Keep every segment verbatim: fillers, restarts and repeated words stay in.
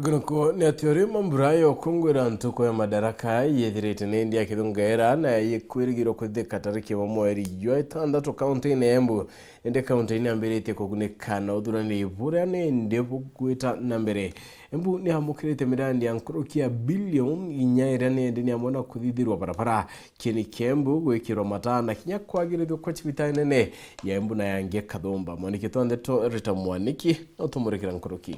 Gunku ni ati uri mambura ya ukungwira ntuku ya Madaraka yethirite ni indi ya kithungera na yikwirigirwa kwithika tariki imwe mweri jwa itantatu kaunti-ini ya Embu. Indi kaunti ni yambiritie kugunika na uthurani buria ni indi bugwita na mbere. Embu ni yamukirite mirandi ya nkuruki ya bilioni inya iria ni indi ni amwe na kuthithirwa barabara. Kieni kia Embu gwikirwa mataa na kinya kwagirithua kwa cibitari nene ya Embu na yangi Kathumba. Mwaniki twa ndeto Rita Mwaniki na utumurikira nkuruki.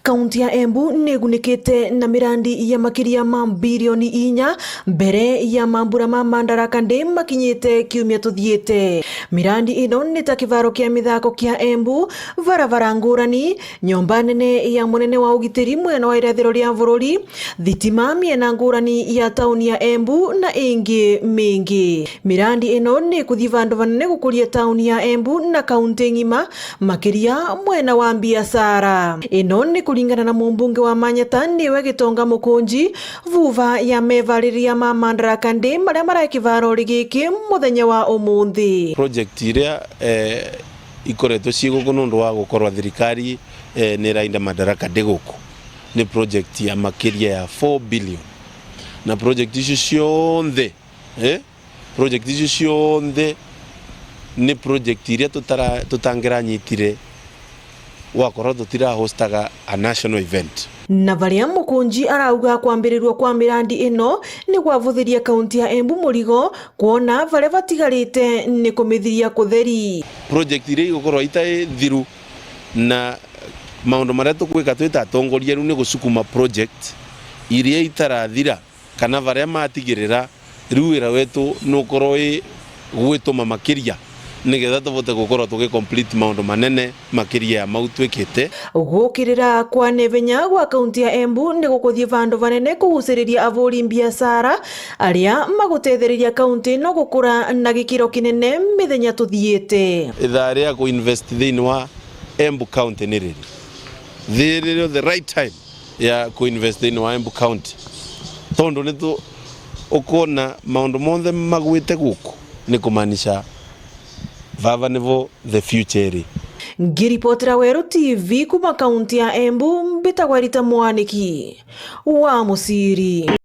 Kaunti ya Embu ni igunikite na mirandi ya makiria ma bilioni inya mbere ya mambura ma Madaraka Day makinyite kiumia tuthiite. Mirandi ino ni ta kivaro kia mithako kia Embu, barabara ngurani, nyomba nene ya munene wa ugitiri mwena wa irathiro ria bururi, thitima miena ngurani ya tauni ya Embu na ingi mingi. Mirandi ino ni ikuthii vandu vanene gukuria tauni ya Embu na kaunti ng'ima, makiria mwena wa mbiacara. Ino ni kuringana na mumbunge wa Manyata niwe Gitonga Mukunji, vuva ya mevaririria ma Madaraka Day maria marai kivarori giki muthenya wa umunthi. Project iria, eh, ikoretwo cii guku nundu wa gukorwa thirikari, eh, ni irainda Madaraka Day guku ni project ya makiria ya four billion, na project icio cionthe, eh, project icio cionthe ni project iria tutara-, tutangiranyitire wakorwo tutirahostaga a national event. Na varia Mukunji arauga kwambirirua kwa mirandi ino ni gwavuthiria kaunti ya Embu murigo, kwona varia vatigarite ni kumithiria kutheri. Project iria igukorwa itai nthiru, na maundu maria tugwika twi ta atongoria riu ni gusukuma project iria itarathira, kana varia matigirira, riu wira wetu nukorwo wi gwituma makiria, nigetha tuvote gukorwa tugi complete maundu manene makiria ya mau twikite. Gukirira kwa nevenya gwa kaunti ya Embu ni gukuthii vandu vanene kuguciriria avuri mbiacara aria magutethereria kaunti ino gukura na gikiro kinene mithenya tuthiite. Ithaa ria ku invest thiini wa Embu County ni riri? Thii nirio the right time ya ku invest thiini wa Embu County, tondu ni tu-, ukona maundu monthe magwite guku ni kumaanisha vava nivo the future iri. Ngiripotera Weru T V kuma kaunti ya Embu, mbitagwa Rita Mwaniki wa Muciri.